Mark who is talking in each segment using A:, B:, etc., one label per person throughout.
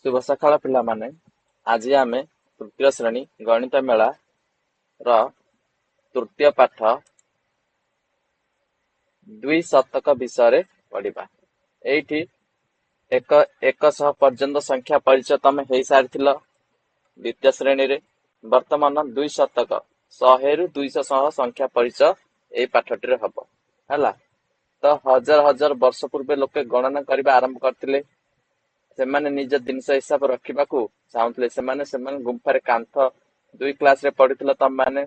A: ଶୁଭ ସକାଳ ପିଲାମାନେ। ଆଜି ଆମେ ତୃତୀୟ ଶ୍ରେଣୀ ଗଣିତ ମେଳା ର ତୃତୀୟ ପାଠ ଦ୍ୱିଶତକ ବିଷୟରେ ପଢିବା। ଏଇଠି ଏକ 100 ପର୍ଯ୍ୟନ୍ତ ସଂଖ୍ୟା ପରିଚୟ ତମେ ହେଇସାରିଥିଲ ଦ୍ୱିତୀୟ ଶ୍ରେଣୀରେ। ବର୍ତ୍ତମାନ 2 ଶତକ, 100ରୁ 200 ସହ ସଂଖ୍ୟା ପରିଚୟ ଏଇ ପାଠଟିରେ ହବ, ହେଲା? ତ ହଜାର ହଜାର ବର୍ଷ ପୂର୍ବେ ଲୋକେ ଗଣନା କରିବା ଆରମ୍ଭ କରିଥିଲେ। ସେମାନେ ନିଜ ଜିନିଷ ହିସାବ ରଖିବାକୁ ଚାହୁଁଥିଲେ। ସେମାନେ ସେମାନେ ଗୁମ୍ଫାରେ କାନ୍ଥ, 2 କ୍ଲାସରେ ପଢିଥିଲ ତମମାନେ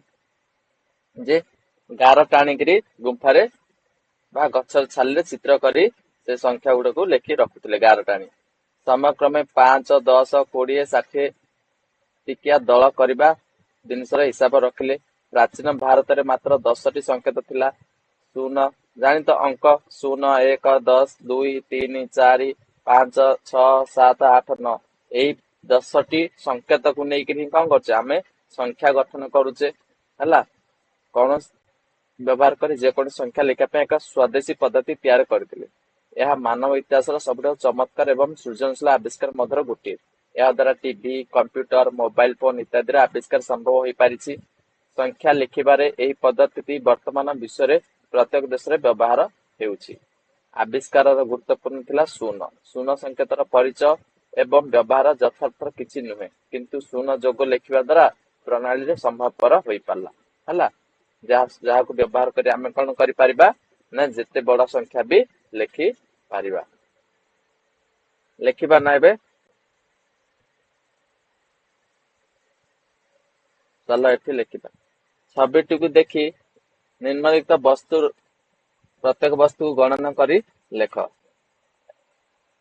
A: ଯେ ଗାର ଟାଣିକିରି ଗୁମ୍ଫାରେ ବା ଗଛର ଛାଲିରେ ଚିତ୍ର କରି ସେ ସଂଖ୍ୟା ଗୁଡାକୁ ଲେଖି ରଖୁଥିଲେ ଗାର ଟାଣି। ସମୟକ୍ରମେ 5, 10, 20, 60 ଟିକିଆ ଦଳ କରିବା ଜିନିଷର ହିସାବ ରଖିଲେ। ପ୍ରାଚୀନ ଭାରତରେ ମାତ୍ର 10ଟି ସଂକେତ ଥିଲା। ଶୂନ ଜାଣିତ ଅଙ୍କ 0, 1, 10, 2, 3, 4, 5, 6, 7, 8, 9। ଏଇ 10ଟି ସଂକେତକୁ ନେଇକିରି କଣ କରୁଛେ ଆମେ? ସଂଖ୍ୟା ଗଠନ କରୁଛେ, ହେଲା? କଣ ବ୍ୟବହାର କରି ଯେକୌଣସି ସଂଖ୍ୟା ଲେଖିବା ପାଇଁ ଏକ ସ୍ୱଦେଶୀ ପଦ୍ଧତି ତିଆରି କରିଥିଲେ। ଏହା ମାନବ ଇତିହାସର ସବୁଠାରୁ ଚମତ୍କାର ଏବଂ ସୃଜନଶୀଳ ଆବିଷ୍କାର ମଧ୍ୟରୁ ଗୋଟିଏ। ଏହା ଦ୍ୱାରା ଟିଭି, କମ୍ପ୍ୟୁଟର, ମୋବାଇଲ ଫୋନ ଇତ୍ୟାଦିର ଆବିଷ୍କାର ସମ୍ଭବ ହୋଇପାରିଛି। ସଂଖ୍ୟା ଲେଖିବାରେ ଏହି ପଦ୍ଧତିଟି ବର୍ତ୍ତମାନ ବିଶ୍ୱରେ ପ୍ରତ୍ୟେକ ଦେଶରେ ବ୍ୟବହାର ହେଉଛି। ଆବିଷ୍କାରର ଗୁରୁତ୍ୱପୂର୍ଣ୍ଣ ଥିଲା ଶୂନ। ଶୂନ ସଂକେତର ପରିଚୟ ଏବଂ ବ୍ୟବହାର ଯଥାର୍ଥ କିଛି ନୁହେଁ, କିନ୍ତୁ ଶୂନ ଯୋଗ ଲେଖିବା ଦ୍ୱାରା ପ୍ରଣାଳୀରେ ସମ୍ଭବପର ହୋଇପାରିଲା, ହେଲା? ଯାହାକୁ ବ୍ୟବହାର କରି ଆମେ କଣ କରିପାରିବା ନା ଯେତେ ବଡ ସଂଖ୍ୟା ବି ଲେଖି ପାରିବା। ଲେଖିବା ନା ଏବେ? ଚାଲ, ଏଠି ଲେଖିବା। ଛବିଟିକୁ ଦେଖି ନିମ୍ନଲିଖିତ ବସ୍ତୁ ପ୍ରତ୍ୟେକ ବସ୍ତୁକୁ ଗଣନା କରି ଲେଖ।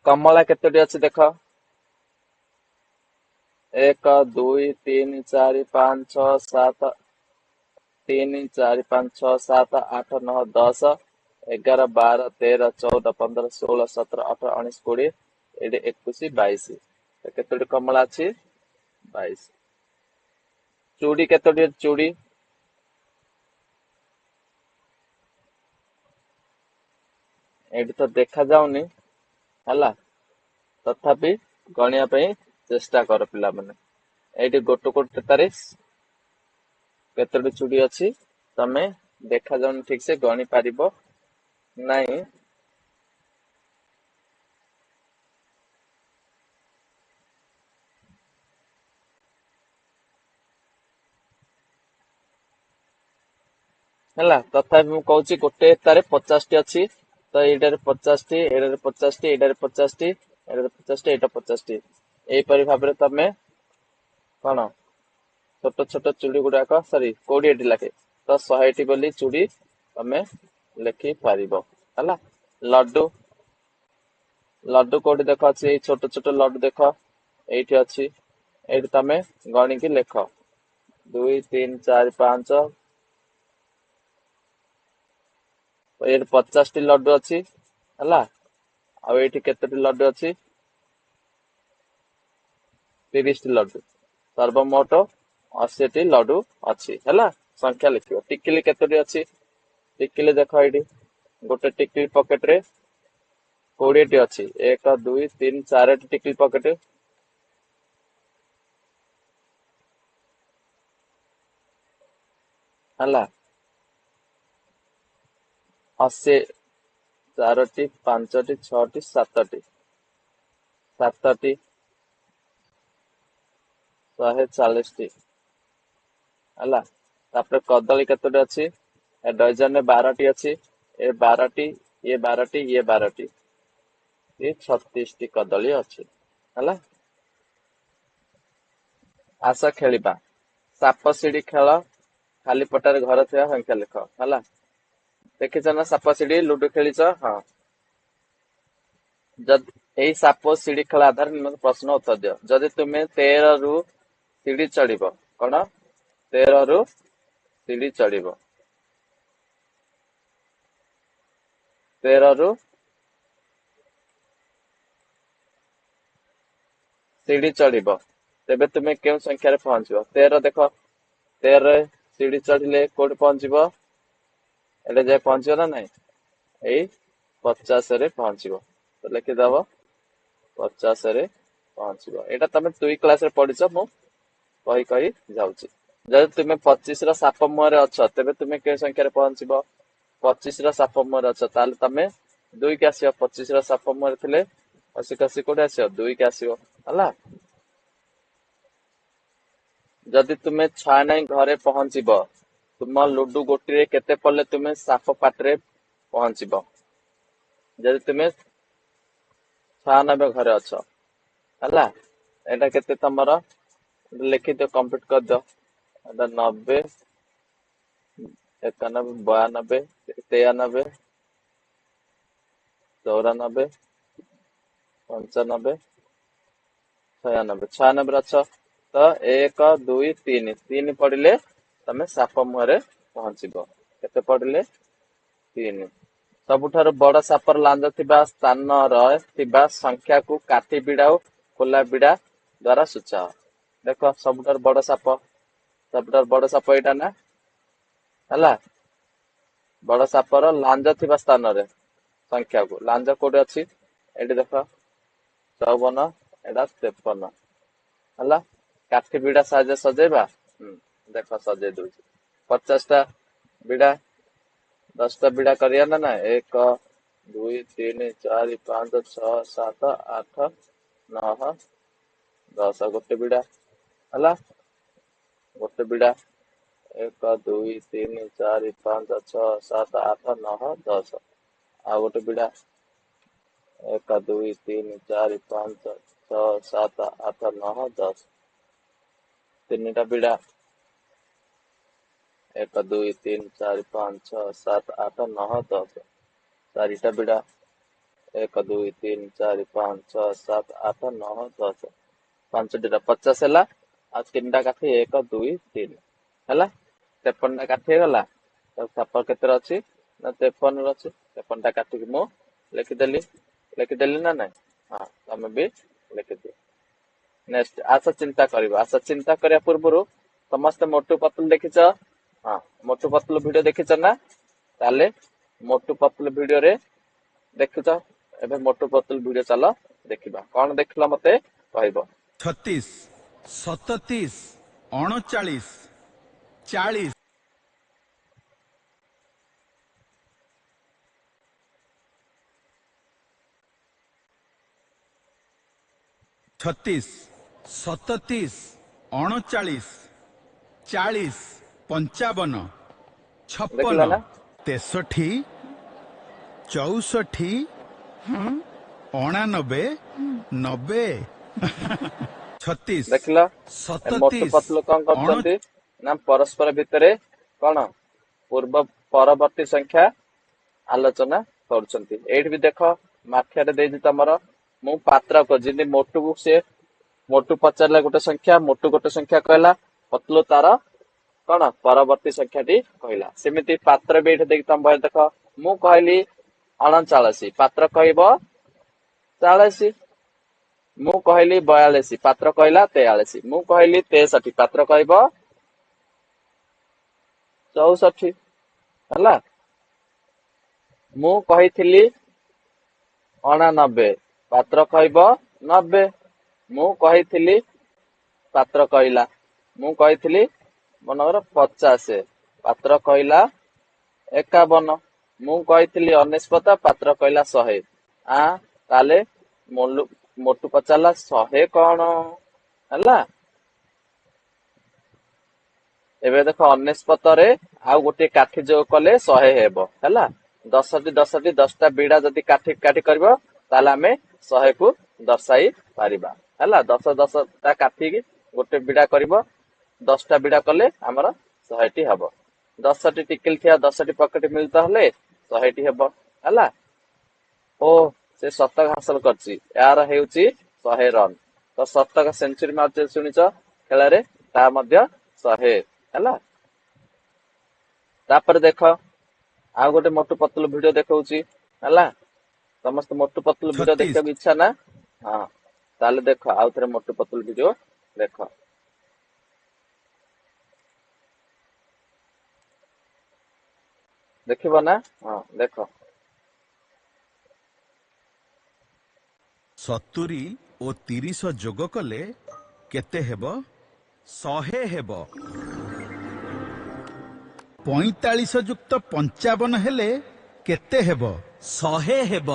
A: କମଳା କେତୋଟି ଅଛି ଦେଖ। 1, 2, 3, 4, 5, 6, 7, 3, 4, 5, 6, 7, 8, 9, 10, 11, 12, 13, 14, 15, 16, 17, 18, 19, 20, ଏଇଠି 21, 22। କେତୋଟି କମଳା ଅଛି? 22। ଚୁଡ଼ି କେତୋଟି ଅଛି? ଚୁଡ଼ି ଏଇଠି ତ ଦେଖା ଯାଉନି, ହେଲା? ତଥାପି ଗଣିବା ପାଇଁ ଚେଷ୍ଟା କର ପିଲାମାନେ। ଏଇଠି ଗୋଟେ ଗୋଟେ ତାରିଖ କେତୋଟି ଚୁଡ଼ି ଅଛି ତମେ ଦେଖାଯାଉନି, ଠିକ ସେ ଗଣି ପାରିବ ନାହିଁ। ହେଲା, ତଥାପି ମୁଁ କହୁଛି ଗୋଟେ ତାରେ 50ଟି ଅଛି। ତ ଏଇଟାରେ 50ଟି, ଏଇଟାରେ 50ଟି, ଏଇଟାରେ 50ଟି, ଏଇଟାରେ 50ଟି, ଏଇଟା 50ଟି। ଏଇପରି ଭାବରେ ତମେ କଣ ଛୋଟ ଛୋଟ ଚୁଡ଼ି ଗୁଡାକ, ସରି, 20ଟି ଲାଖେ, ତ 100ଟି ବୋଲି ଚୁଡ଼ି ତମେ ଲେଖିପାରିବ, ହେଲା? ଲଡୁ, ଲଡୁ କୋଉଠି ଦେଖ ଅଛି। ଏଇ ଛୋଟ ଛୋଟ ଲଡୁ ଦେଖ, ଏଇଠି ଅଛି। ଏଇଠି ତମେ ଗଣିକି ଲେଖ। 2, 3, 4, 5, ଏଇଠି 50ଟି ଲଡୁ ଅଛି, ହେଲା? ଆଉ ଏଇଠି କେତୋଟି ଲଡୁ ଅଛି? 30ଟି ଲଡୁ। ସର୍ବମୋଟ 80ଟି ଲଡୁ ଅଛି, ହେଲା? ସଂଖ୍ୟା ଲେଖିବ। ଟିକିଲି କେତୋଟି ଅଛି? ଟିକିଲି ଦେଖ, ଏଇଠି ଗୋଟେ ଟିକିଲି ପକେଟରେ 20ଟି ଅଛି। 1, 2, 3, 4ଟି ଟିକିଲି ପକେଟ ହେଲା। 80, 4ଟି, 5ଟି, 6ଟି, 7ଟି, 7ଟି, 140ଟି ହେଲା। ତାପରେ କଦଳୀ କେତୋଟି ଅଛି? ଏ ଡଜନରେ 12ଟି ଅଛି। ଏ 12ଟି, ଇଏ 12ଟି, ଇଏ 12ଟି, ଇଏ 36ଟି କଦଳୀ ଅଛି, ହେଲା? ଆସ ଖେଳିବା ସାପ ସିଡି ଖେଳ। ଖାଲି ପଟାରେ ଘର ଥିବା ସଂଖ୍ୟା ଲେଖ, ହେଲା? ଦେଖିଛ ନା ସାପ ସିଡି, ଲୁଡୁ ଖେଳିଛ? ହଁ। ଯଦି ଏଇ ସାପ ସିଡି ଖେଳ ଆଧାରରେ ନିମ୍ନ ପ୍ରଶ୍ନ ଉତ୍ତର ଦିଅ। ଯଦି ତୁମେ 13ରୁ ସିଡି ଚଢିବ, କଣ 13ରୁ ସିଡି ଚଢିବ, 13ରୁ ସିଡି ଚଢିବ, ତେବେ ତୁମେ କେଉଁ ସଂଖ୍ୟାରେ ପହଞ୍ଚିବ? 13 ଦେଖ, 13ରେ ସିଡି ଚଢିଲେ କୋଉଠି ପହଞ୍ଚିବ? ଏଟା ଯାଇ ପହଞ୍ଚିବ ନା ନାଇଁ? ଏଇ 50ରେ ପହଞ୍ଚିବ। ତ ଲେଖିଦବ 50ରେ ପହଞ୍ଚିବ? ଏଇଟା ତମେ 2 କ୍ଲାସରେ ପଢିଛ, ମୁଁ କହି କହି ଯାଉଛି। ଯଦି ତୁମେ 25 ର ସାପ ମୁହଁରେ ଅଛ, ତେବେ ତୁମେ କେଉଁ ସଂଖ୍ୟାରେ ପହଞ୍ଚିବ? 25 ର ସାପ ମୁହଁରେ ଅଛ, ତାହେଲେ ତମେ 2 କି ଆସିବ। 25 ର ସାପ ମୁହଁରେ ଥିଲେ ଖସି ଖସି କୋଉଠି ଆସିବ? 2 କି ଆସିବ। ହେଲା, ଯଦି ତୁମେ 96 ଘରେ ପହଞ୍ଚିବ, ତୁମ ଲୁଡୁ ଗୋଟିରେ କେତେ ପଡ଼ିଲେ ତୁମେ ସାପ ପାଟିରେ ପହଞ୍ଚିବ? ଯଦି ତୁମେ 96 ଘରେ ଅଛ, ହେଲା, ଏଇଟା କେତେ ତମର ଲେଖିଦିଅ, କମ୍ପ୍ଲିଟ କରିଦିଅ। ଏଟା 90, 91, 92, 93, 94, 95, 96। 96 ଅଛ ତ 1, 2, 3, 3 ପଡ଼ିଲେ ତମେ ସାପ ମୁହଁରେ ପହଞ୍ଚିବ। କେତେ ପଡ଼ିଲେ? 3। ସବୁଠାରୁ ବଡ ସାପର ଲାଞ୍ଜ ଥିବା ସ୍ଥାନର ଥିବା ସଂଖ୍ୟାକୁ କାଠି ବିଡ଼ା ଓ ଖୋଲା ବିଡ଼ା ଦ୍ୱାରା ସୂଚାଅ। ଦେଖ, ସବୁଠାରୁ ବଡ ସାପ, ସବୁଠାରୁ ବଡ ସାପ ଏଇଟା ନା? ହେଲା, ବଡ ସାପର ଲାଞ୍ଜ ଥିବା ସ୍ଥାନରେ ସଂଖ୍ୟାକୁ, ଲାଞ୍ଜ କୋଉଠି ଅଛି? ଏଇଠି ଦେଖ, 54, ଏଇଟା 53। ହେଲା, କାଠି ବିଡ଼ା ସାହାଯ୍ୟ ସଜେଇବା। ଦେଖ ସଜେଇ ଦଉଛି। 50ଟା ବିଡ଼ା, 10ଟା ବିଡ଼ା କରିବା ନା ନା? 1, 2, 3, 4, 5, 6, 7, 8, 9, 10, ଗୋଟେ ବିଡ଼ା। ହେଲା, ଗୋଟେ ବିଡ଼ା, 1, 2, 3, 4, 5, 6, 7, 8, 9, 10। ଆଉ ଗୋଟେ ବିଡ଼ା, 1, 2, 3, 4, 5, 6, 7, 8, 9, 10। 3ଟା ବିଡ଼ା, 1, 2, 3, 4, 5, 6, 7, 8, 9, 10। 4ଟା ବିଡ଼ା, 1, 2, 3, 4, 5, 6, 7, 8, 9, 10। 5ଟିର 50 ହେଲା। ଆଉ 3ଟା କାଠି, 1, 2, 3 ହେଲା, 53ଟା କାଠି ହେଇଗଲା। ତ ସାପ କେତେରେ ଅଛି ନା 53 ଅଛି। 53ଟା କାଠିକି ମୁଁ ଲେଖିଦେଲି। ଲେଖିଦେଲି ନା ନାଇଁ? ହଁ, ତମେ ବି ଲେଖିଦିଅ। ନେକ୍ସଟ ଆସ ଚିନ୍ତା କରିବା। ଆସ ଚିନ୍ତା କରିବା ପୂର୍ବରୁ ସମସ୍ତେ ମୋଟୁ ପତଲୁ ଦେଖିଛ? ହଁ, ମୋଟୁ ପତଲୁ ଭିଡିଓ ଦେଖିଛ ନା? ତାହେଲେ ମୋଟୁ ପତଲୁ ଭିଡିଓରେ ଦେଖୁଛ। ଏବେ ମୋଟୁ ପତଲୁ ଭିଡିଓ ଚାଲ ଦେଖିବା। କଣ ଦେଖିଲ ମତେ କହିବ।
B: 36, 37, 39, 40। 36, 37, 39, 40, 55,
A: ଦେଖିଲ
B: 56,
A: ନା?
B: 63, 64, 89, 90, 36,
A: ଦେଖିଲ, ଏ ମୋଟୁ
B: 37,
A: ପତଲୁ କଣ କରୁଛନ୍ତି ନା ପରସ୍ପର ଭିତରେ କଣ ପୂର୍ବ ପରବର୍ତ୍ତୀ ସଂଖ୍ୟା ଆଲୋଚନା କରୁଛନ୍ତି। ଏଇଠି ବି ଦେଖ, ମାଠିଆରେ ଦେଇଛି ତମର। ମୁଁ ପାତ୍ର କହୁଛି, ଯେମିତି ମୋଟୁକୁ ସେ ମୋଟୁ ପଚାରିଲା ଗୋଟେ ସଂଖ୍ୟା, ମୋଟୁ ଗୋଟେ ସଂଖ୍ୟା କହିଲା, ପତଲୁ ତାର କଣ ପରବର୍ତ୍ତୀ ସଂଖ୍ୟାଟି କହିଲା। ସେମିତି ପାତ୍ର ବି ଏଇଠି ଦେଖି ତମ ବହିରେ ଦେଖ, ମୁଁ କହିଲି 39, ପାତ୍ର କହିବ 40। ମୁଁ କହିଲି 42, ପାତ୍ର କହିଲା 43। ମୁଁ କହିଲି 63, ପାତ୍ର କହିବ 64। ହେଲା, ମୁଁ କହିଥିଲି 89, ପାତ୍ର କହିବ 90। ମୁଁ କହିଥିଲି, ପାତ୍ର କହିଲା, ମୁଁ କହିଥିଲି ମନେକର 50, ପାତ୍ର କହିଲା 51। ମୁଁ କହିଥିଲି 99, ପାତ୍ର କହିଲା 100। ତାହେଲେ ମୋଟୁ ପଚାରିଲା 100 କଣ? ହେଲା, ଏବେ ଦେଖ 99ରେ ଆଉ ଗୋଟିଏ କାଠି ଯୋଗ କଲେ 100 ହେବ। ହେଲା, 10ଟି 10ଟି 10ଟା ବିଡ଼ା ଯଦି କାଠି କାଠି କରିବ, ତାହେଲେ ଆମେ 100କୁ ଦର୍ଶାଇ ପାରିବା। ହେଲା, 10 10ଟା କାଠି ଗୋଟେ ବିଡ଼ା କରିବ, 10ଟା ବିଡ଼ା କଲେ ଆମର 100ଟି ହବ। 10ଟି ଟିକିଲି ଥିବା 10ଟି ପକେଟ ମିଳିତ ହେଲେ 100ଟି ହେବ। ହେଲା, ଓ ସେ ଶତକ ହାସଲ କରିଛି, ଏହାର ହେଉଛି 100 ରନ୍। ତ ଶତକ ସେଞ୍ଚୁରୀ ମାରୁଛି ଶୁଣିଛ ଖେଳରେ, ତାହା ମଧ୍ୟ 100। ହେଲା, ତାପରେ ଦେଖ ଆଉ ଗୋଟେ ମୋଟୁ ପତଲୁ ଭିଡିଓ ଦେଖଉଛି। ହେଲା, ସମସ୍ତେ ମୋଟୁ ପତଲୁ ଭିଡିଓ
B: 36,
A: ଦେଖିବାକୁ ଇଚ୍ଛା ନା? ହଁ, ତାହେଲେ ଦେଖ ଆଉ ଥରେ ମୋଟୁ ପତଲୁ ଭିଡିଓ ଦେଖ। ଦେଖିବ ନା? ହଁ, ଦେଖ।
B: 70 ଓ 30 ଯୋଗ କଲେ କେତେ ହେବ? 100 ହେବ। 45 ଯୁକ୍ତ 55 ହେଲେ କେତେ ହେବ? 100 ହେବ।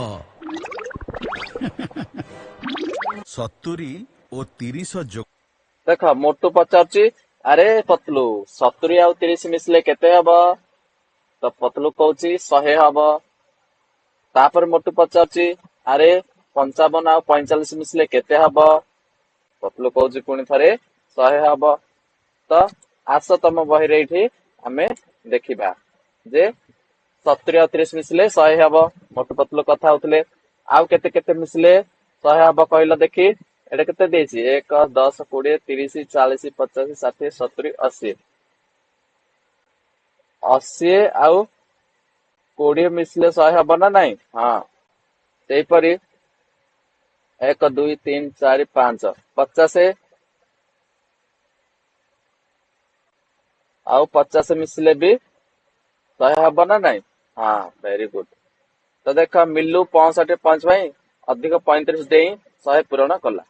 B: 70 ଓ 30 ଯୋଗ।
A: ଦେଖ, ମୋଟୁ ପଚାରୁଛି, ଆରେ ପତଲୁ, 70 ଆଉ 30 ମିଶିଲେ କେତେ ହବ? ତ ପତଲୁ କହୁଛି 100 ହବ। ତାପରେ ମୋଟୁ ପଚାରୁଛି, ଆରେ 55 ଆଉ 45 ମିଶିଲେ କେତେ ହବ? ପତଲୁ କହୁଛି ପୁଣି ଥରେ 100 ହବ। ତ ଆସ, ତମ ବହିରେ ଏଇଠି ଆମେ ଦେଖିବା ଯେ 70 ଆଉ 30 ମିଶିଲେ 100 ହବ, ମୋଟୁ ପତଲୁ କଥା ହଉଥିଲେ। ଆଉ କେତେ କେତେ ମିଶିଲେ 100 ହବ କହିଲ ଦେଖି। ଏଇଟା କେତେ ଦେଇଛି? 1, 10, 20, 30, 40, 50, 60, 70, 80। 80 ଆଉ 20 ମିଶିଲେ 100 ହବ ନା ନାଇଁ? ହଁ। ସେହିପରି 1, 2, 3, 4, 5, 50 ଆଉ 50 ମିଶିଲେ ବି 100 ହବ ନା ନାଇଁ? ହଁ, ଭେରି ଗୁଡ। ତ ଦେଖ, ମିଲୁ 65 ପଞ୍ଚ ପାଇଁ ଅଧିକ 35 ଡେଇଁ 100 ପୂରଣ କଲା।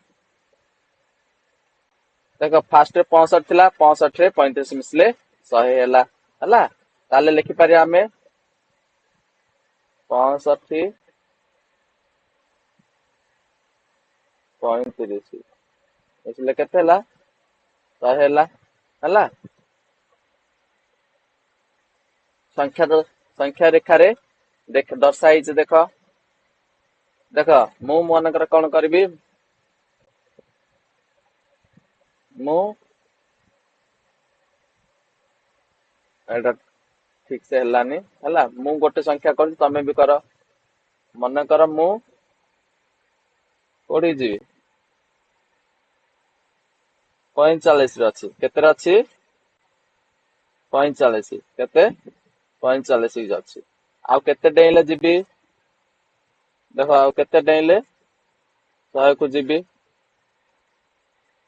A: ଦେଖ, ଫାଷ୍ଟରେ 65 ଥିଲା, 65ରେ 35 ମିଶିଲେ 100 ହେଲା। ହେଲା, ତାହେଲେ ଲେଖିପାରିବା ଆମେ 65 35 ମିଶିଲେ କେତେ ହେଲା? 100 ହେଲା। ହେଲା, ସଂଖ୍ୟା ସଂଖ୍ୟା ରେଖାରେ ଦେଖ, ଦର୍ଶା ହେଇଛି। ଦେଖ ଦେଖ, ମୁଁ ମନେକର କଣ କରିବି? ମୁଁ ଏଇଟା ଠିକ ସେ ହେଲାନି। ହେଲା, ମୁଁ ଗୋଟେ ସଂଖ୍ୟା କରୁଛି, ତମେ ବି କର। ମନେକର ମୁଁ କୋଉଠି ଯିବି? 45ରେ ଅଛି। କେତେରେ ଅଛି? 45। କେତେ? 45 ଅଛି। ଆଉ କେତେ ଡେଇଁଲେ ଯିବି? ଦେଖ, ଆଉ କେତେ ଡେଇଁଲେ 100କୁ ଯିବି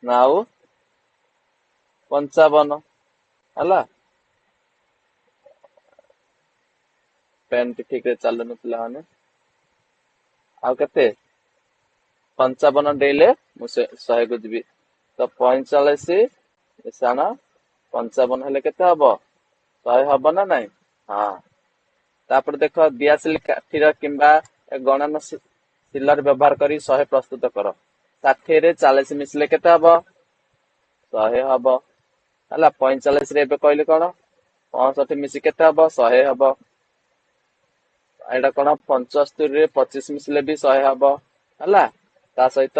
A: ନା? ଆଉ 55। ହେଲା, ପେନ୍ ଟି ଠିକରେ ଚାଲୁନି ପିଲାମାନେ। ଆଉ କେତେ? 55 ଡେଇଁଲେ ମୁଁ 100କୁ ଯିବି। ତ 45 ମିଶାଣ 55 ହେଲେ କେତେ ହବ? 100 ହବ ନା ନାଇଁ? ହଁ। ତାପରେ ଦେଖ, ଦିଆସିଲି କାଠିର କିମ୍ବା ଗଣନ ସିଲର ବ୍ୟବହାର କରି 100 ପ୍ରସ୍ତୁତ କର। 60ରେ 40 ମିଶିଲେ କେତେ ହବ? 100 ହବ। ହେଲା, 45ରେ ଏବେ କହିଲେ କଣ? 65 ମିଶି କେତେ ହବ? 100 ହବ। ଏଇଟା କଣ? 75ରେ 25 ମିଶିଲେ ବି 100 ହବ। ହେଲା, ତା ସହିତ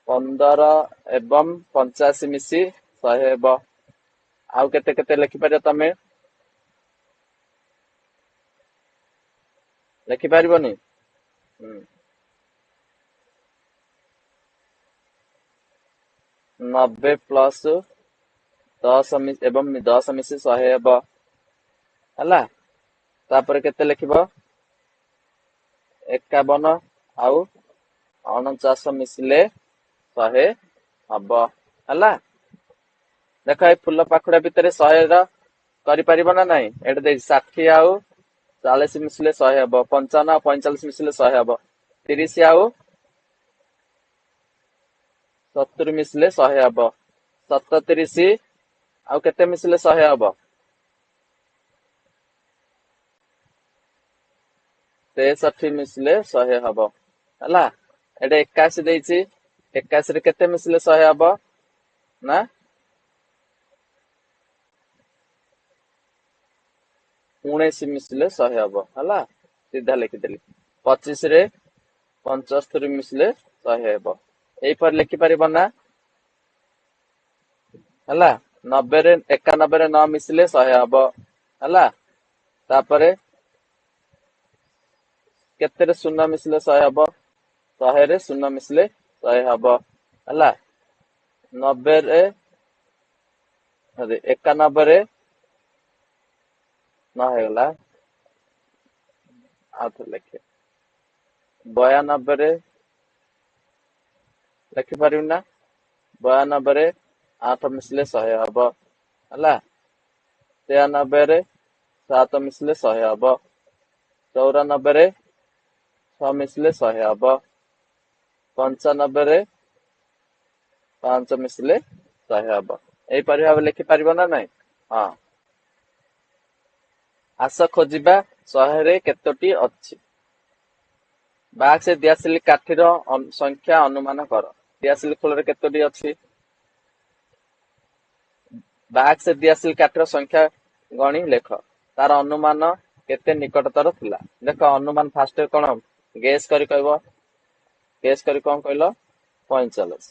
A: 15 ଏବଂ 85 ମିଶି 100 ହେବ। ଆଉ କେତେ କେତେ ଲେଖିପାରିବ ତମେ? ଲେଖିପାରିବନି? 90 ପ୍ଲସ 10 ଏବଂ 10 ମିଶି 100 ହେବ। ହେଲା, ତାପରେ କେତେ ଲେଖିବ? 51 ଆଉ 49 ମିଶିଲେ 100 ହବ। ହେଲା, ଦେଖ, ଏଇ ଫୁଲ ପାଖୁଡା ଭିତରେ 100 ର କରିପାରିବ ନା ନାଇଁ? ଏଇଟା ଦେଇଛି, 60 ଆଉ 40 ମିଶିଲେ 100 ହବ, 55 ଆଉ 45 ମିଶିଲେ 100 ହବ, 30 ଆଉ 70 ମିଶିଲେ 100 ହବ, 37 ଆଉ କେତେ ମିଶିଲେ 100 ହବ? 63 ମିଶିଲେ 100 ହବ। ହେଲା, ଏଇଟା 81 ଦେଇଛି। 81ରେ କେତେ ମିଶିଲେ 100 ହବ ନା? 19 ମିଶିଲେ 100 ହବ। ହେଲା, ସିଧା ଲେଖିଦେଲି। 25ରେ 75 ମିଶିଲେ 100 ହେବ। ଏଇପରି ଲେଖିପାରିବ ନା? ହେଲା, 90ରେ 91ରେ 9 ମିଶିଲେ 100 ହବ। ହେଲା, ତାପରେ କେତେରେ ଶୂନ ମିଶିଲେ 100 ହବ? 100ରେ ଶୂନ ମିଶିଲେ 100 ହବ। ହେଲା, 90ରେ, 91ରେ ନ ହେଇଗଲା, ଆଉ ଥରେ ଲେଖେ। 92ରେ ଲେଖିପାରିବି ନା? 92ରେ 8 ମିଶିଲେ 100 ହବ। ହେଲା, 93ରେ 7 ମିଶିଲେ 100 ହବ। 94ରେ 6 ମିଶିଲେ 100 ହବ। 95ରେ 5 ମିଶିଲେ 100 ହବ। ଏହିପରି ଭାବେ ଲେଖିପାରିବ ନା ନାଇଁ? ହଁ। ଆସ ଖୋଜିବା 100ରେ କେତୋଟି ଅଛି। ବାକ୍ସରେ ଦିଆସିଲି କାଠିର ସଂଖ୍ୟା ଅନୁମାନ କର। ଦିଆସିଲି ଖୋଳରେ କେତୋଟି ଅଛି? ବାକ୍ସରେ ଦିଆସିଲି କାଠିର ସଂଖ୍ୟା ଗଣି ଲେଖ। ତାର ଅନୁମାନ କେତେ ନିକଟତର ଥିଲା? ଦେଖ, ଅନୁମାନ ଫାଷ୍ଟ କଣ ଗେସ୍ କରି କହିବ। ଗେସ୍ କରି କଣ କହିଲ? 45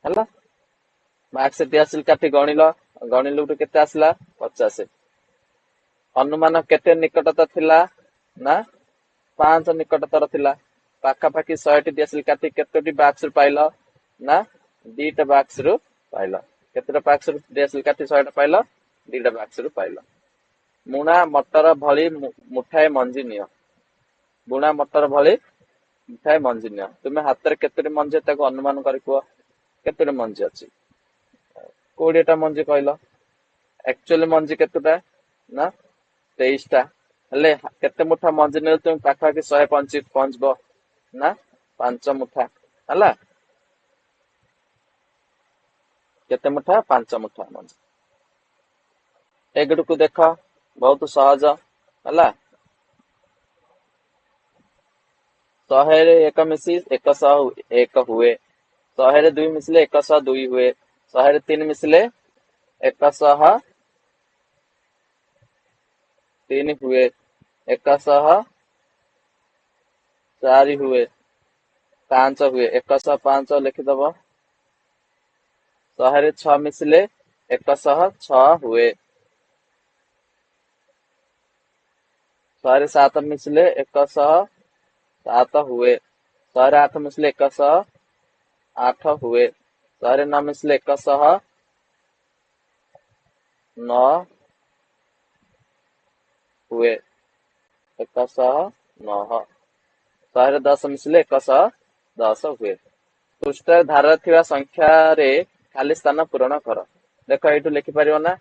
A: ହେଲା। ବାକ୍ସରେ ଦିଆସିଲି କାଠି ଗଣିଲ, ଗଣିଲୁ କେତେ ଆସିଲା? 50। ଅନୁମାନ କେତେ ନିକଟତର ଥିଲା ନା 5 ନିକଟତର ଥିଲା। ପାଖାପାଖି 100ଟି ଦିଆସିଲି କାଠି କେତୋଟି ବାକ୍ସରୁ ପାଇଲ ନା 2ଟା ବାକ୍ସରୁ ପାଇଲ। କେତେଟା ବାକ୍ସରୁ ଦିଆସିଲି କାଠି 100ଟା ପାଇଲ? 2ଟା ବାକ୍ସରୁ ପାଇଲ। ବୁଣା ମଟର ଭଳି ମୁଠାଏ ମଞ୍ଜି ନିଅ। ବୁଣା ମଟର ଭଳି ମୁଠାଏ ମଞ୍ଜି ନିଅ। ତୁମେ ହାତରେ କେତୋଟି ମଞ୍ଜି ତାକୁ ଅନୁମାନ କରି କୁହ। କେତୋଟି ମଞ୍ଜି ଅଛି? 20ଟା ମଞ୍ଜି କହିଲ। ଆକ୍ଚୁଆଲି ମଞ୍ଜି କେତେଟା ନା 23ଟା। ହେଲେ କେତେ ମୁଠା ମଞ୍ଜି ନେଲେ ତୁମେ ପାଖାପାଖି 100 ପହଞ୍ଚିବ ନା 5 ମୁଠା। ହେଲା, କେତେ ମୁଠା? 5 ମୁଠା ମଞ୍ଜି। ଏଗୁଡ଼ିକୁ ଦେଖ, ବହୁତ ସହଜ। ହେଲା, 100ରେ 1 ମିଶି 101 ହୁଏ। 100ରେ 2 ମିଶିଲେ 102 ହୁଏ। 100ରେ 3 ମିଶିଲେ 103 ହୁଏ। 104 ହୁଏ, 5 ହୁଏ। 105 ଲେଖିଦବ। 100ରେ 6 ମିଶିଲେ 106 ହୁଏ। 100ରେ 7 ମିଶିଲେ 107 ହୁଏ। 100ରେ 8 ମିଶିଲେ 108 ହୁଏ। 100ରେ 9 ମିଶିଲେ 109 ହୁଏ। 109। 100ରେ 10 ମିଶିଲେ 110 ହୁଏ। ପୃଷ୍ଠାରେ ଧାରରେ ଥିବା ସଂଖ୍ୟାରେ ଖାଲି ସ୍ଥାନ ପୂରଣ କର। ଦେଖ, ଏଇଠୁ ଲେଖିପାରିବ ନା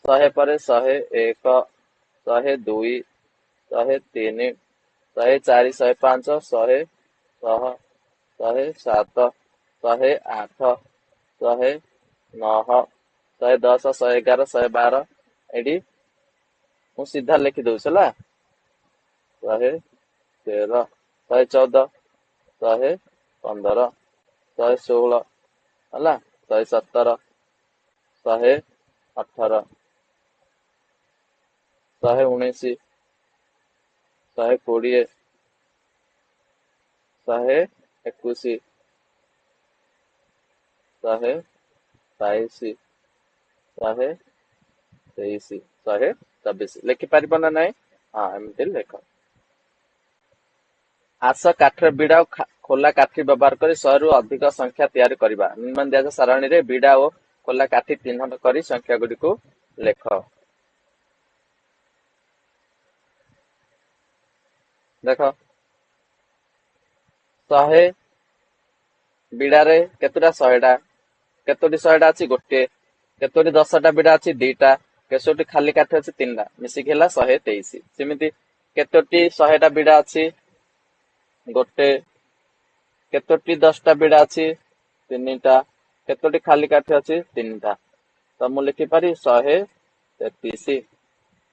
A: 100 ପରେ 101, 102, 103, 104, 105, 106, 107, 108, 109, 110, 111, 112। ଏଇଠି ମୁଁ ସିଧା ଲେଖିଦଉଛି। ହେଲା, 113, 114, 115, 116, ହେଲା, 117, 118, 119, 120, 121, 122, 123, 124। ଲେଖିପାରିବ ନା ନାଇଁ? ହଁ, ଏମିତି ଲେଖ। ଆସ କାଠର ବିଡ଼ା ଓ ଖୋଲା କାଠି ବ୍ୟବହାର କରି 100ରୁ ଅଧିକ ସଂଖ୍ୟା ତିଆରି କରିବା। ନିମ୍ନ ଦିଆଯାଇଥିବା ସାରଣୀରେ ବିଡ଼ା ଓ ଖୋଲା କାଠି ଚିହ୍ନଟ କରି ସଂଖ୍ୟା ଗୁଡ଼ିକୁ ଲେଖ। ଦେଖ, 100 ବିଡ଼ାରେ କେତେଟା 100ଟା, କେତୋଟି 100ଟା ଅଛି? ଗୋଟିଏ। କେତୋଟି 10ଟା ବିଡ଼ା ଅଛି? 2ଟା। କେତୋଟି ଖାଲି କାଠି ଅଛି? 3ଟା। ମିଶିକି ହେଲା 123। ସେମିତି କେତୋଟି 100ଟା ବିଡ଼ା ଅଛି? ଗୋଟେ। କେତୋଟି 10ଟା ବିଡ଼ା ଅଛି? 3ଟା। କେତୋଟି ଖାଲି କାଠି ଅଛି? 3ଟା। ତ ମୁଁ ଲେଖିପାରିବି 133।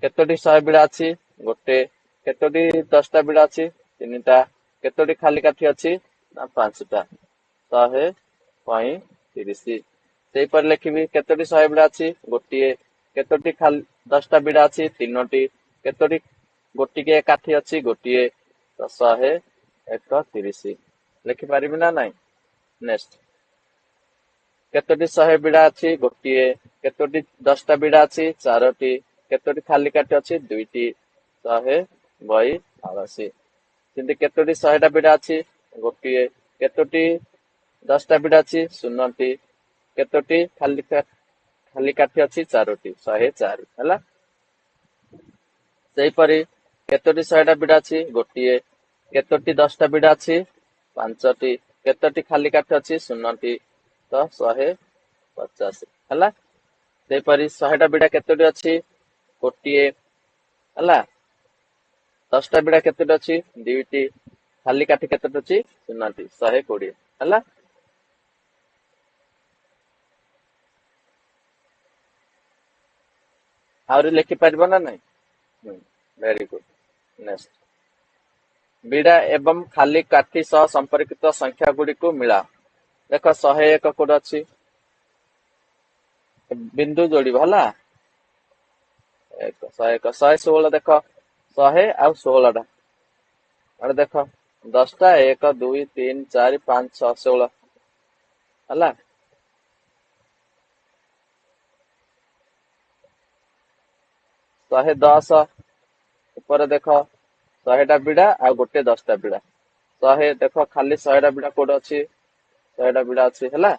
A: କେତୋଟି 100 ବିଡ଼ା ଅଛି? ଗୋଟେ। କେତୋଟି 10ଟା ବିଡ଼ା ଅଛି? 3ଟା। କେତୋଟି ଖାଲି କାଠି ଅଛି ନା 5ଟା। 135। ସେହିପରି ଲେଖିବି, କେତୋଟି 100 ବିଡ଼ା ଅଛି? ଗୋଟିଏ। କେତୋଟି ଖାଲି 10ଟା ବିଡ଼ା ଅଛି? 3ଟି। କେତୋଟି ଗୋଟିକିଆ କାଠି ଅଛି? ଗୋଟିଏ। ତ 131 ଲେଖିପାରିବି ନା ନାଇଁ? ନେକ୍ସଟ, କେତୋଟି 100 ବିଡ଼ା ଅଛି? ଗୋଟିଏ। କେତୋଟି 10ଟା ବିଡ଼ା ଅଛି? 4ଟି। କେତୋଟି ଖାଲି କାଠି ଅଛି? 2ଟି। 142। ସେମିତି କେତୋଟି 100ଟା ବିଡ଼ା ଅଛି? ଗୋଟିଏ। କେତୋଟି 10ଟା ବିଡ଼ା ଅଛି? 0ଟି। କେତୋଟି ଖାଲି କାଠି ଅଛି? 4ଟି। 104 ହେଲା। ସେହିପରି କେତୋଟି 100ଟା ବିଡ଼ା ଅଛି? ଗୋଟିଏ। କେତୋଟି 10ଟା ବିଡ଼ା ଅଛି? 5ଟି। କେତୋଟି ଖାଲି କାଠି ଅଛି? 0ଟି। ତ 150 ହେଲା। ସେହିପରି 100ଟା ବିଡ଼ା କେତୋଟି ଅଛି? ଗୋଟିଏ। ହେଲା, 10ଟା ବିଡ଼ା କେତୋଟି ଅଛି? 2ଟି। ଖାଲି କାଠି କେତୋଟି ଅଛି? 0ଟି। 120 ହେଲା। ଆହୁରି ଲେଖିପାରିବ ନା ନାଇଁ? Very good. Next, ବିଡ଼ା ଏବଂ ଖାଲି କାଠି ସହ ସମ୍ପର୍କିତ ସଂଖ୍ୟା ଗୁଡ଼ିକୁ ମିଳାଅ। ଦେଖ 101 କୋଉଠି ଅଛି, ବିନ୍ଦୁ ଯୋଡ଼ିବ ହେଲା। 1 101 116 ଦେଖ 100 ଆଉ 16ଟା ଆରେ ଦେଖ 10ଟା 1 2 3 4 5 6 16 ହେଲା। 110 ଉପରେ ଦେଖ 100ଟା ବିଡ଼ା ଆଉ ଗୋଟେ 10ଟା ବିଡ଼ା। 100 ଦେଖ ଖାଲି 100ଟା ବିଡ଼ା କୋଉଠି ଅଛି, 100ଟା ବିଡ଼ା ଅଛି ହେଲା।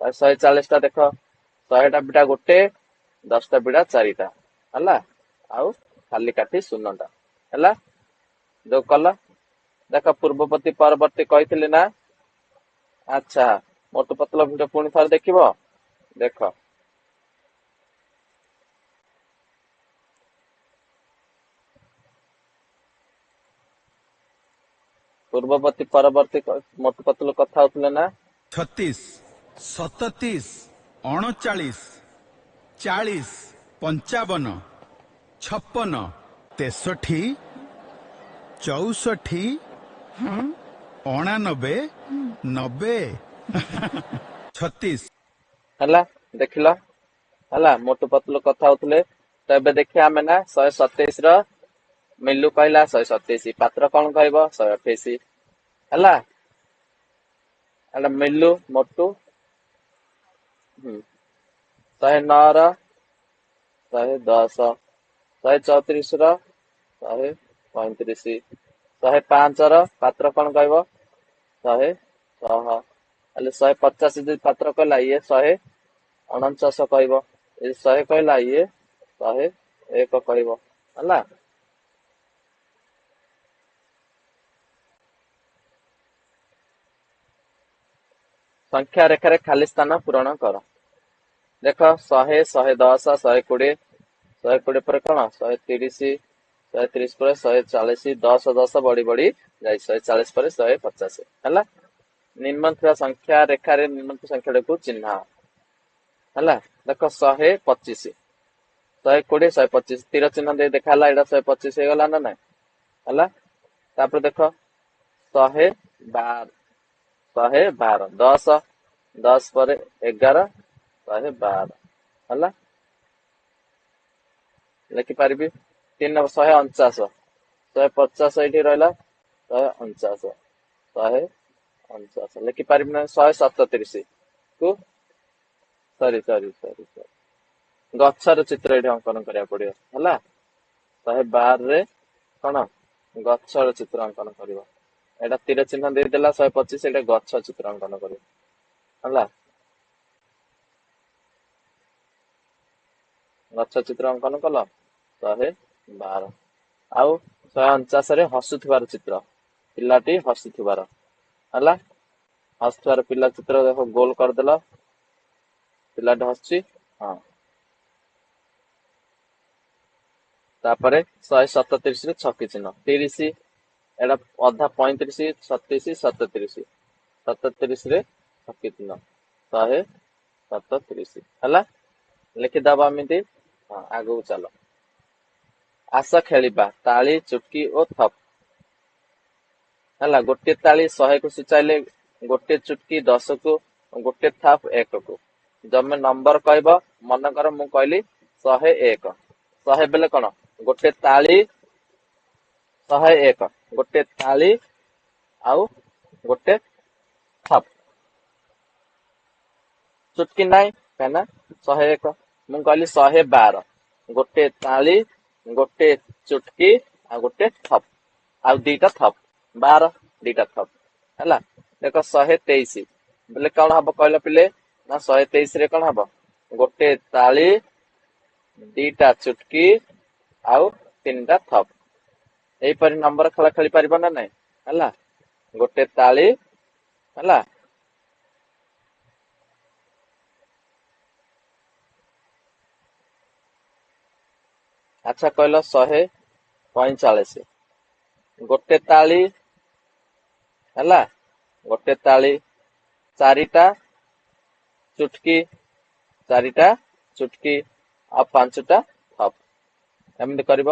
A: 140ଟା ଦେଖ 100ଟା ବିଡ଼ା ଗୋଟେ, 10ଟା ବିଡ଼ା 4ଟା ହେଲା, ଆଉ ଖାଲି କାଠି 0ଟା ହେଲା। ଯୋଉ କଲ ଦେଖ ପୂର୍ବବର୍ତ୍ତୀ ପରବର୍ତ୍ତୀ କହିଥିଲି ନା। ଆଚ୍ଛା ମୋଟୁ ପତଲୁ ଭିଡିଓ ପୁଣି ଥରେ ଦେଖିବ। ଦେଖ ପୂର୍ବବର୍ତ୍ତୀ ପରବର୍ତ୍ତୀ ମୋଟୁ ପତଲୁ କଥା ହଉଥିଲେ ନା।
B: 36 37 39 40 55 56 63 64 89 90 36
A: ହେଲା। ଦେଖିଲ ହେଲା ମୋଟୁ ପତଲୁ କଥା ହଉଥିଲେ। ତ ଏବେ ଦେଖିବା ଆମେ ନା 127 ର ମିଲୁ କହିଲା 127, ପାତ୍ର କଣ କହିବ 128 ହେଲା। ଏଟା ମିଲୁ ମୋଟୁ 109 ର 110, 134 ର 135, 105 ର ପାତ୍ର କଣ କହିବ 106। ହେଲେ 150 ଯଦି ପାତ୍ର କହିଲା ଇଏ 149 କହିବ, ଏ 100 କହିଲା ଇଏ 101 କହିବ ହେଲା। ସଂଖ୍ୟା ରେଖାରେ ଖାଲି ସ୍ଥାନ ପୂରଣ କର। ଦେଖ 100, 110, 120, 120 ପରେ କଣ 130, 130 ପରେ 140, 10 10 ବଢି ବଢି ଯାଇ 140 ପରେ 150 ହେଲା। ନିମ୍ନ ଥିବା ସଂଖ୍ୟା ରେଖାରେ ନିମ୍ନ ସଂଖ୍ୟାଟିକୁ ଚିହ୍ନ ହେଲା। ଦେଖ 125, 120, 125 ତୀର ଚିହ୍ନ ଦେଇ ଦେଖା ହେଲା, ଏଇଟା 125 ହେଇଗଲା ନା ନାଇଁ ହେଲା। ତାପରେ ଦେଖ 112, 112, 10, 10 ପରେ 11, 112 ହେଲା। ଲେଖିପାରିବି। 3 149, 150 ଏଇଠି ରହିଲା, 149, 149 ଲେଖିପାରିବି ନା। 137 କୁ ସରି ସରି ସରି ସରି ଗଛର ଚିତ୍ର ଏଇଠି ଅଙ୍କନ କରିବାକୁ ପଡିବ ହେଲା। 112 ରେ କଣ ଗଛର ଚିତ୍ର ଅଙ୍କନ କରିବ, ଏଇଟା ତୀର ଚିହ୍ନ ଦେଇଦେଲା 125, ଏଇଟା ଗଛ ଚିତ୍ର ଅଙ୍କନ କରିବ ହେଲା। ଗଛ ଚିତ୍ର ଅଙ୍କନ କଲ 112। ଆଉ 149 ରେ ହସୁଥିବାର ଚିତ୍ର, ପିଲାଟି ହସୁଥିବାର ହେଲା। ହସୁଥିବାର ପିଲା ଚିତ୍ର ଦେଖ ଗୋଲ କରିଦେଲ, ପିଲାଟି ହସୁଛି ହଁ। ତାପରେ 137 ରେ ଛକି ଚିହ୍ନ, 30 ଏଇଟା ଅଧା 35, 36, 37, 37 ରେ ଛକି ଚିହ୍ନ 137 ହେଲା। ଲେଖିଦବା ଏମିତି। ହଁ ଆଗକୁ ଚାଲ। ଆସ ଖେଳିବା ତାଳି ଚୁଟକି ଓ ଥପ ହେଲା। ଗୋଟିଏ ତାଳି 100 କୁ ସୂଚାଇଲେ, ଗୋଟିଏ ଚୁଟକି 10 କୁ, ଗୋଟିଏ ଥାପ 1 କୁ। ତମେ ନମ୍ବର କହିବ, ମନେକର ମୁଁ କହିଲି 101, 100 ବେଲେ କଣ ଗୋଟେ ତାଳି 101, ଗୋଟେ ତାଳି ଆଉ ଗୋଟେ ଥାପ, ଚୁଟକି ନାହିଁ କାହିଁକି ନା 101। ମୁଁ କହିଲି 112, ଗୋଟେ ତାଳି ଗୋଟେ ଚୁଟକି ଆଉ ଗୋଟେ ଥପ, ଆଉ ଦିଟା ଥପ, 12 ଦିଟା ଥପ ହେଲା। ଦେଖ 123 ବୋଲେ କଣ ହବ କହିଲ ପିଲେ ନା 123 ରେ କଣ ହବ, ଗୋଟେ ତାଳି ଦିଟା ଚୁଟକି ଆଉ 3ଟା ଥପ। ଏଇପରି ନମ୍ବର ଖେଳ ଖେଳି ପାରିବ ନା ନାଇଁ ହେଲା। ଗୋଟେ ତାଳି ହେଲା, ଆଚ୍ଛା କହିଲ 145, ଗୋଟେ ତାଳି ହେଲା, ଗୋଟେ ତାଳି 4ଟା ଚୁଟକି, 4ଟା ଚୁଟକି ଆଉ 5ଟା ଥପ୍। ଏମିତି କରିବ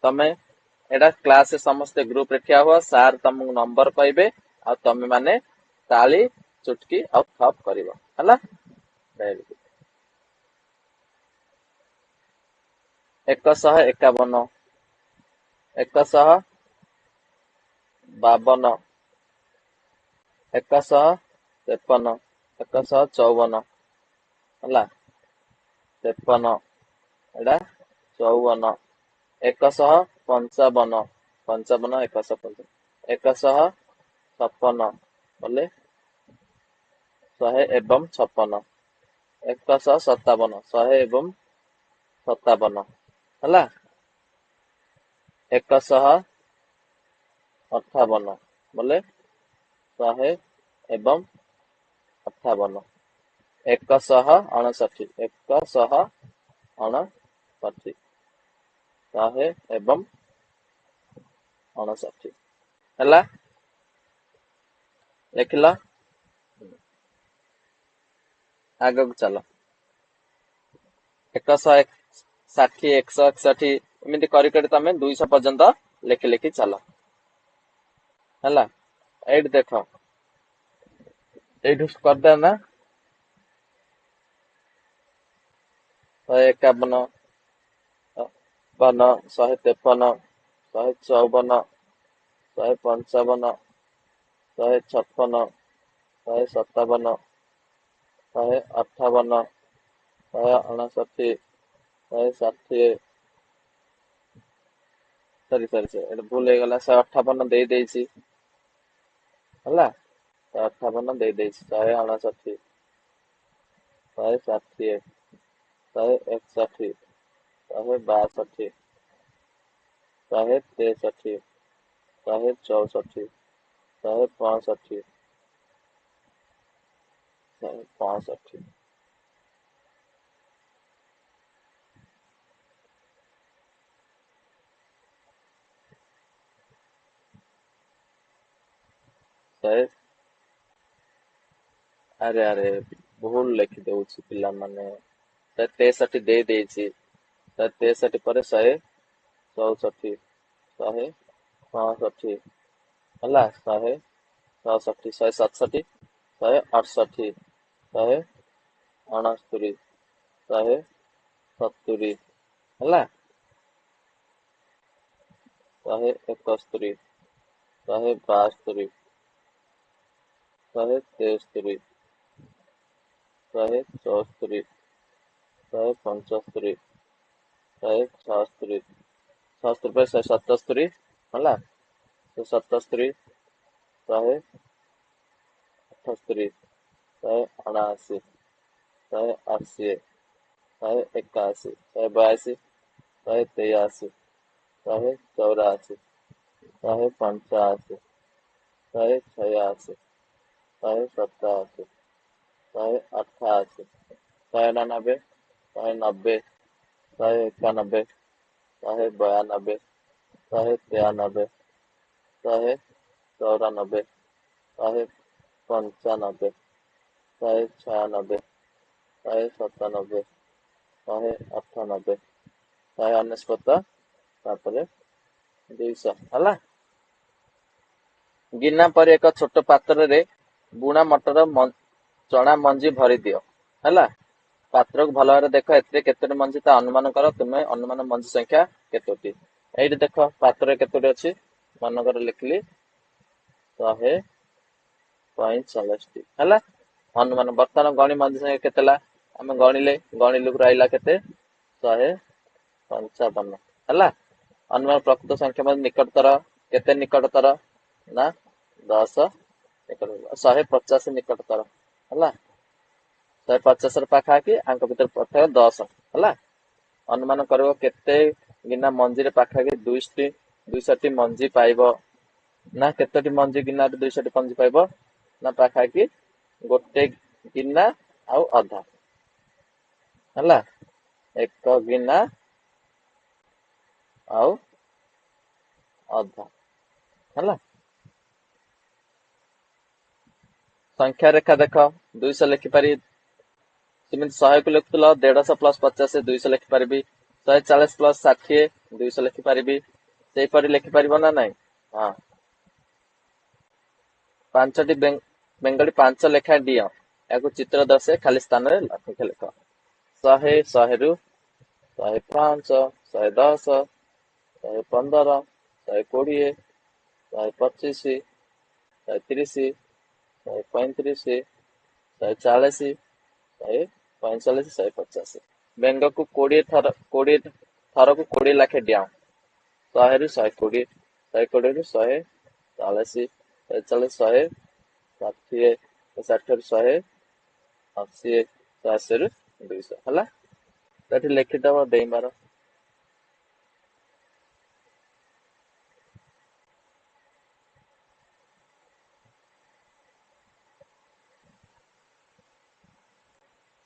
A: ତମେ। ଏଇଟା କ୍ଲାସରେ ସମସ୍ତେ ଗ୍ରୁପରେ ଠିଆ ହୁଅ, ସାର୍ ତମକୁ ନମ୍ବର କହିବେ ଆଉ ତମେ ମାନେ ତାଳି, ଚୁଟକି ଆଉ ଥପ୍ କରିବ। ହେଲା? Very good. 151, 152, 153, 154। ହେଲା, 53, ଏଇଟା 54, 155, 55, 155, 156 ବୋଲେ 156, 157, 157। ହେଲା, 158 ବୋଲେ 158, 159, 159, 159। ହେଲା, ଲେଖିଲ? ଆଗକୁ ଚାଲ। 160, 161, ଏମିତି କରି କରି ତମେ 200 ପର୍ଯ୍ୟନ୍ତ ଲେଖି ଲେଖି ଚାଲ। ହେଲା, ଏଇଠି ଦେଖ, ଏଇଠୁ କରିଦେ ନା। 151, 153, 154, 155, 156, 157, 158, 159, 160। ସରି ସରି ସରି, ଏଇଟା ଭୁଲ ହେଇଗଲା। 158 ଦେଇଦେଇଛି। ହେଲା, 158 ଦେଇଦେଇଛି। 159, 160, 161, 162, 163, 164, 165, 165, 100। ଆରେ ଆରେ, ଭୁଲ ଲେଖି ଦଉଛି ପିଲାମାନେ। 163 ଦେଇ ଦେଇଛି। 163 ପରେ 164, 165। ହେଲା, 166, 167, 168, 169, 170। ହେଲା, 171, 172, 173, 174, 175, 176, 76 ପରେ 177। ହେଲା, 177, 178, 179, 180, 181, 182, 183, 184, 185, 186, 187, 188, 189, 190, 191, 192, 193, 194, 195, 196, 197, 198, 199, ତାପରେ 200। ହେଲା, ଗିନା ପରି ଏକ ଛୋଟ ପାତ୍ରରେ ବୁଣା ମଟର ଚଣା ମଞ୍ଜି ଭରି ଦିଅ। ହେଲା, ପାତ୍ରକୁ ଭଲ ଭାବରେ ଦେଖ, ଏଥିରେ କେତୋଟି ମଞ୍ଜି ତା ଅନୁମାନ କର। ତୁମେ ଅନୁମାନ ମଞ୍ଜି ସଂଖ୍ୟା କେତୋଟି? ଏଇଠି ଦେଖ, ପାତ୍ରରେ କେତୋଟି ଅଛି। ମନେକର ଲେଖିଲି 145ଟି। ହେଲା, ଅନୁମାନ ବର୍ତ୍ତମାନ ଗଣି ମଞ୍ଜି ସଂଖ୍ୟା କେତେ ହେଲା? ଆମେ ଗଣିଲେ, ଗଣିଲୁ, ରହିଲା କେତେ? 155। ହେଲା, ଅନୁମାନ ପ୍ରକୃତ ସଂଖ୍ୟା ମଧ୍ୟ ନିକଟତର କେତେ? ନିକଟତର ନା 10 ନିକଟ, 150 ନିକଟତର। ହେଲା, 150ର ପାଖାପାଖି, ଆଙ୍କ ଭିତରେ ପାର୍ଥକ୍ୟ 10। ହେଲା, ଅନୁମାନ କରିବ କେତେ ଗିନା ମଞ୍ଜିରେ ପାଖାପାଖି 200ଟି ମଞ୍ଜି ପାଇବ ନା? କେତୋଟି ମଞ୍ଜି ଗିନାରେ 200ଟି ମଞ୍ଜି ପାଇବ ନା? ପାଖାପାଖି ଗୋଟେ ଗିନା ଆଉ ଅଧା। ହେଲା, ଏକ ଗିନା ଆଉ ଅଧା। ହେଲା, ସଂଖ୍ୟା ରେଖା ଦେଖ, 200 ଲେଖିପାରି ଯେମିତି 100କୁ ଲେଖୁଥିଲ 150 ପ୍ଲସ୍ 50 200 ଲେଖିପାରିବି, 140 ପ୍ଲସ୍ 60 200 ଲେଖିପାରିବି, ସେହିପରି ଲେଖିପାରିବ ନା ନାଇଁ? ହଁ, 5ଟି ବେଙ୍ଗଳି 5 ଲେଖାଏଁ ଡିଅଁ, ଏହାକୁ ଚିତ୍ର ଦର୍ଶାଇ ଖାଲି ସ୍ଥାନରେ ସଂଖ୍ୟା ଲେଖ। 100, 100ରୁ 105, 110, 115, 120, 125, 130, 135, 140, 145, 150। ବେଙ୍ଗକୁ 20 ଥର, 20 ଥରକୁ 20 ଲେଖାଏଁ ଡିଆଁ। 100ରୁ 120, 120ରୁ 140, 140, 160, 160ରୁ 180, 180ରୁ 200 ହେଲା। ତ ଏଠି ଲେଖିଦବ ଡେଇଁବାର।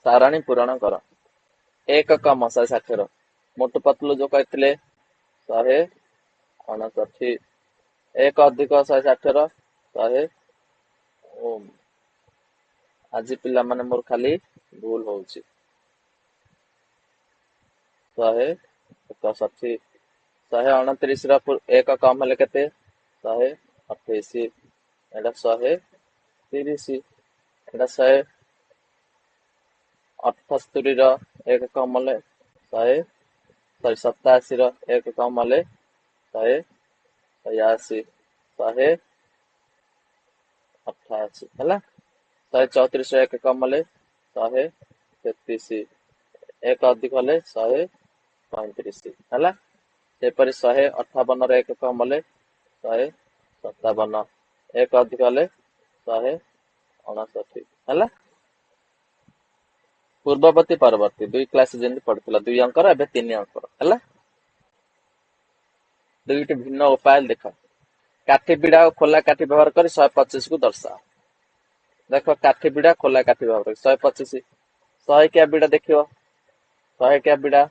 A: ସାରଣୀ ପୂରଣ କର। 1 କମ 160ର ମୋଟୁ ପତଲୁ ଯୋଉ କହିଥିଲେ 159, 1 ଅଧିକ 160ର 100। ଆଜି ପିଲାମାନେ ମୋର ଖାଲି ଭୁଲ ହଉଛି। 161, 129ର 1 କମ ହେଲେ କେତେ? 128, ଏଇଟା 130, ଏଇଟା 178ର 1 କମ ହେଲେ 187ର 1 କମ ହେଲେ 186, 188 ହେଲା। 134ର 1 କମ ହେଲେ 133, 1 ଅଧିକ ହେଲେ 135 ହେଲା। ସେପରି 158ର 1 କମ ହେଲେ 157, 1 ଅଧିକ ହେଲେ 159 ହେଲା। ପୂର୍ବବର୍ତ୍ତୀ ପରବର୍ତ୍ତୀ 2 କ୍ଲାସ ଯେମିତି ପଢିଥିଲା, 2 ଅଙ୍କର ଏବେ 3 ଅଙ୍କର ହେଲା। ଦୁଇଟି ଭିନ୍ନ ଉପାୟ ଦେଖ। କାଠି ବିଡ଼ା ଓ ଖୋଲା କାଠି ବ୍ୟବହାର କରି 125 କୁ ଦର୍ଶାଅ। ଦେଖ, କାଠି ବିଡ଼ା ଖୋଲା କାଠି ବ୍ୟବହାର କରି 125, 100 କିଆ ବିଡ଼ା ଦେଖିବ, 100 କିଆ ବିଡ଼ା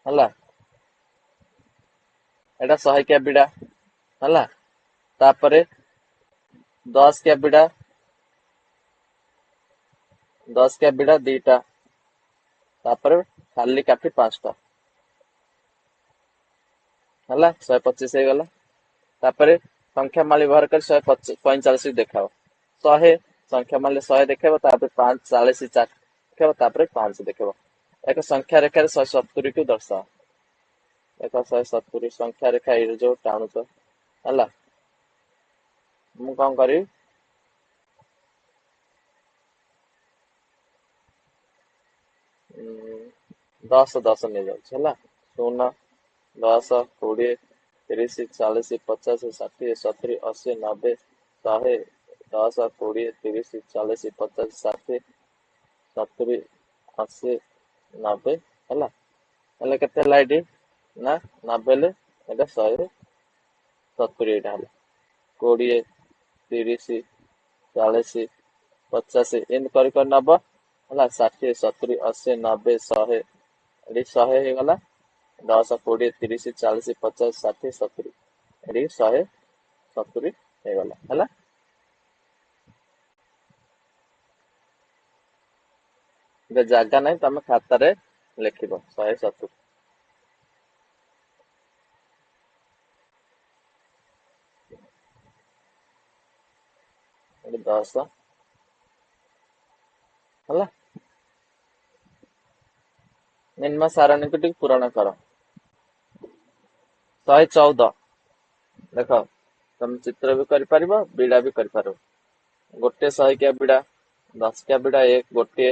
A: ହେଲା, ଏଇଟା 100 କିଆ ବିଡ଼ା ହେଲା। ତାପରେ 10 କିଆ ବିଡ଼ା, 10 କିଆ ବିଡ଼ା 2ଟା, ତାପରେ ଖାଲି କାଠି 5ଟା ହେଲା, 125 ହେଇଗଲା। ତାପରେ ସଂଖ୍ୟା ମାଳି ବ୍ୟବହାର କରି 145 ଦେଖାଅ। 100 ସଂଖ୍ୟା ମାଳି 100 ଦେଖେଇବ, ତାପରେ 5 40 4 ଦେଖେଇବ, ତାପରେ 5 ଦେଖେଇବ। ଏକ ସଂଖ୍ୟା ରେଖାରେ 170 କୁ ଦର୍ଶାଅ। ଏକ 170 ସଂଖ୍ୟା ରେଖା ଏଇ ଯୋଉ ଟାଣୁଛ ହେଲା, ମୁଁ କଣ କରିବି, 10 10 ନେଇଯାଉଛି ହେଲା। 0 10 20 30 40 50 60 70 80 90 100 10 20 30 40 50 60 70 80 90 ହେଲା। ହେଲେ କେତେ ହେଲା ଏଠି ନା 90 ହେଲେ ଏଇଟା 170, ଏଇଟା ହେଲା 20 30 40 50 ଏମିତି କରି କରି ନବ ହେଲା, 60 70 80 90 100, ଏଠି 100 ହେଇଗଲା। 10 20 30 40 50 60 70, ଏଠି 170 ହେଇଗଲା ହେଲା। ଏବେ ଜାଗା ନାହିଁ, ତମେ ଖାତାରେ ଲେଖିବ 170। ଏଠି 10 ହେଲା। ନିମ୍ନ ସାରଣୀକୁ ଟିକେ ପୂରଣ କର। 114 ଦେଖ, ତମେ ଚିତ୍ର ବି କରିପାରିବ, ବିଡ଼ା ବି କରିପାରିବ। ଗୋଟେ 100କିଆ ବିଡ଼ା, 10କିଆ ବିଡ଼ା, ଏକ ଗୋଟିଏ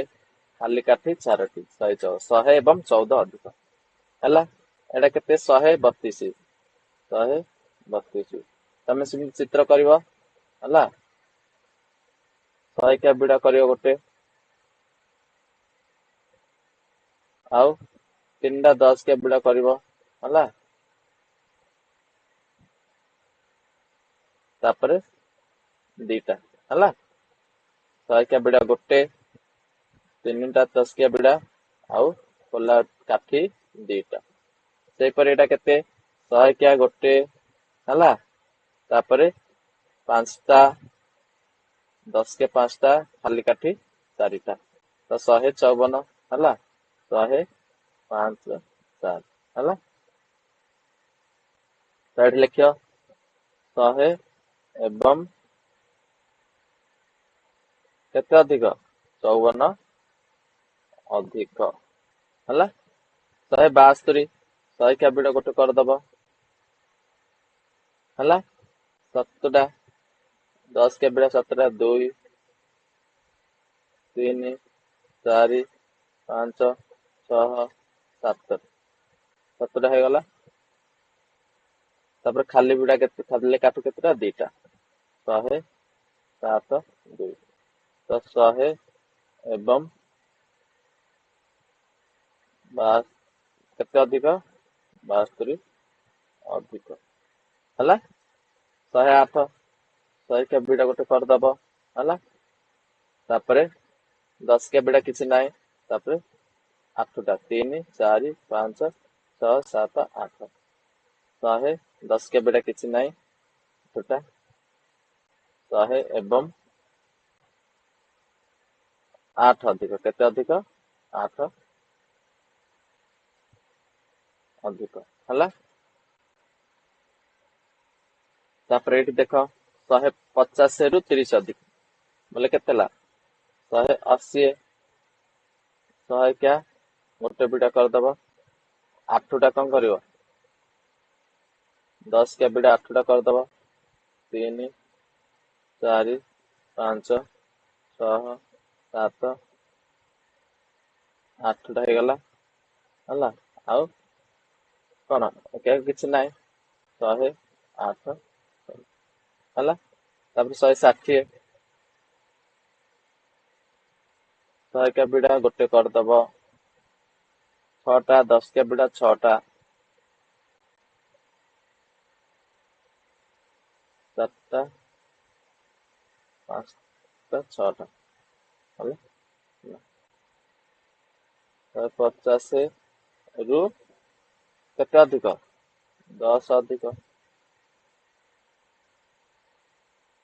A: ଖାଲି କାଠି 4ଟି, 114, 100 ଏବଂ 14 ଅଧିକ ହେଲା। ଏଇଟା କେତେ? 132, 132। ତମେ ସେମିତି ଚିତ୍ର କରିବ ହେଲା, 100କିଆ ବିଡ଼ା କରିବ ଗୋଟେ, ଆଉ 3ଟା 10କିଆ ବିଡ଼ା କରିବ ହେଲା, ତାପରେ 2ଟା ହେଲା। 100କିଆ ବିଡ଼ା ଗୋଟେ, 3ଟା 10କିଆ ବିଡ଼ା, ଆଉ ଖୋଲା କାଠି 2ଟା। ସେହିପରି ଏଇଟା କେତେ? 100କିଆ ଗୋଟେ ହେଲା, ତାପରେ 5ଟା 10 କେ 5ଟା, ଖାଲି କାଠି 4ଟା, ତ 154 ହେଲା, 105 4 ହେଲା। ତ ଏଠି ଲେଖିବ 100 ଏବଂ କେତେ ଅଧିକ? 54 ଅଧିକ ହେଲା। 172, 100 କ୍ୟାବିଡ଼ ଗୋଟେ କରିଦବ ହେଲା, 7ଟା, 10 କ୍ୟାବିଡ଼ 7ଟା, 2 3 4 5 6 7, 7ଟା ହେଇଗଲା। ତାପରେ ଖାଲି ବିଡ଼ା କେତେ, ଖାଲି କାଠ କେତେଟା? 2ଟା, 107 2, ତ 100 ଏବଂ କେତେ ଅଧିକ? 72 ଅଧିକ ହେଲା। 108, 100 କେବିଟା ଗୋଟେ କରିଦବ ହେଲା। ତାପରେ 10 କେବିଟା କିଛି ନାହିଁ, ତାପରେ 8ଟା, 3 4 5 6 7 8, 110 କେବିଟା କିଛି ନାହିଁ, 8ଟା, 100 ଏବଂ 8 ଅଧିକ, କେତେ ଅଧିକ? 8 ଅଧିକ ହେଲା। ତାପରେ ଏଇଠି ଦେଖ 150 ରୁ 30 ଅଧିକ ବୋଲେ କେତେ ହେଲା? 180, 100 କ୍ୟା ଗୋଟେ ବିଡ଼ା କରିଦବ, 8ଟା କଣ କରିବ? 10 କ୍ୟା ବିଡ଼ା 8ଟା କରିଦବ, 3 4 5 6 7 8ଟା ହେଇଗଲା ହେଲା। ଆଉ କଣ କିଛି ନାହିଁ, 108 ହେଲା। ତାପରେ 160, 100 କ୍ୟା ବିଡ଼ା ଗୋଟେ କରିଦବ, 6ଟା, 10 କ୍ୟା ବିଡ଼ା 6ଟା, 4ଟା, 5ଟା, 6ଟା ହେଲା। 150 ରୁ କେତେ ଅଧିକ? 10 ଅଧିକ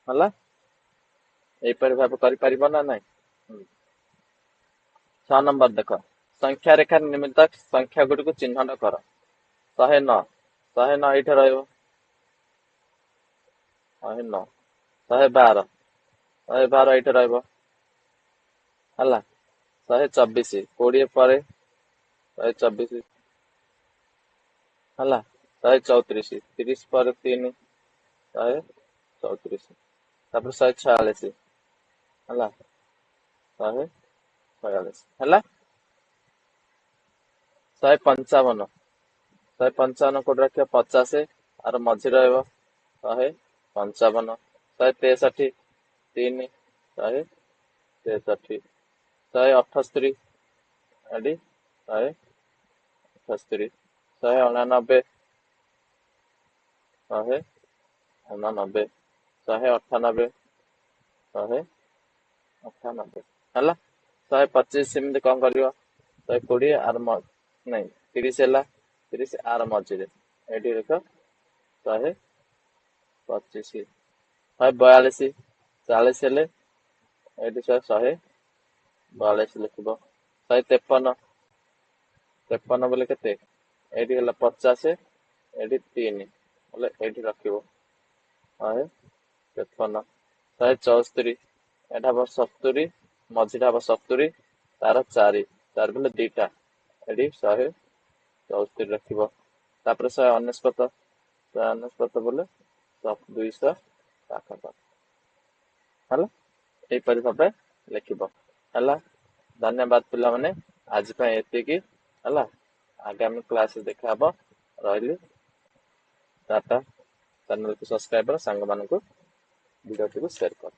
A: ହେଲା। ଏହିପରି ଭାବେ କରିପାରିବ ନା ନାଇଁ? 6 ନମ୍ବର ଦେଖ, ସଂଖ୍ୟା ରେଖା ନିର୍ମିତ ସଂଖ୍ୟା ଗୁଡ଼ିକୁ ଚିହ୍ନଟ କର। 109, 109 ଏଇଠି ରହିବ, 109, 112, 112 ଏଇଠି ରହିବ ହେଲା। 124, 20 ପରେ 124 ହେଲା। 134, 30 ପରେ 3, 134, ତାପରେ 146 ହେଲା, 146 ହେଲା। 155, 155 କୋଉଠି ରଖିବ? 50 ଆର ମଝି ରହିବ, 155, 163, 3, 163, 178, ଏଠି 178, 189, 189, 198, 198 ହେଲା। 125 ସେମିତି କଣ କରିବ? 120 ଆର ନାଇଁ 30 ହେଲା, 30 ଆର ମଝିରେ ଏଇଠି ଦେଖ 125, 142, 40 ହେଲେ ଏଇଠି 142 ଲେଖିବ। 153, 53 ବୋଲେ କେତେ? ଏଇଠି ହେଲା 50, ଏଇଠି 3 ବୋଲେ ଏଇଠି ରଖିବ 153, 174, ଏଇଟା ହବ 70, ମଝିଟା ହବ 70, ତାର 4, 4 ବୋଲେ 2ଟା, ଏଠି 174 ରଖିବ। ତାପରେ 199, 199 ବୋଲେ 200 ପାଖାପାଖି ହେଲା। ଏହିପରି ଭାବେ ଲେଖିବ ହେଲା। ଧନ୍ୟବାଦ ପିଲାମାନେ, ଆଜି ପାଇଁ ଏତିକି ହେଲା। ଆଗାମୀ କ୍ଲାସରେ ଦେଖା ହବ। ରହିଲି, ଟାଟା। ଚ୍ୟାନେଲକୁ ସବସ୍କ୍ରାଇବ କର, ସାଙ୍ଗମାନଙ୍କୁ ଭିଡ଼ିଓଟିକୁ ସେୟାର କର।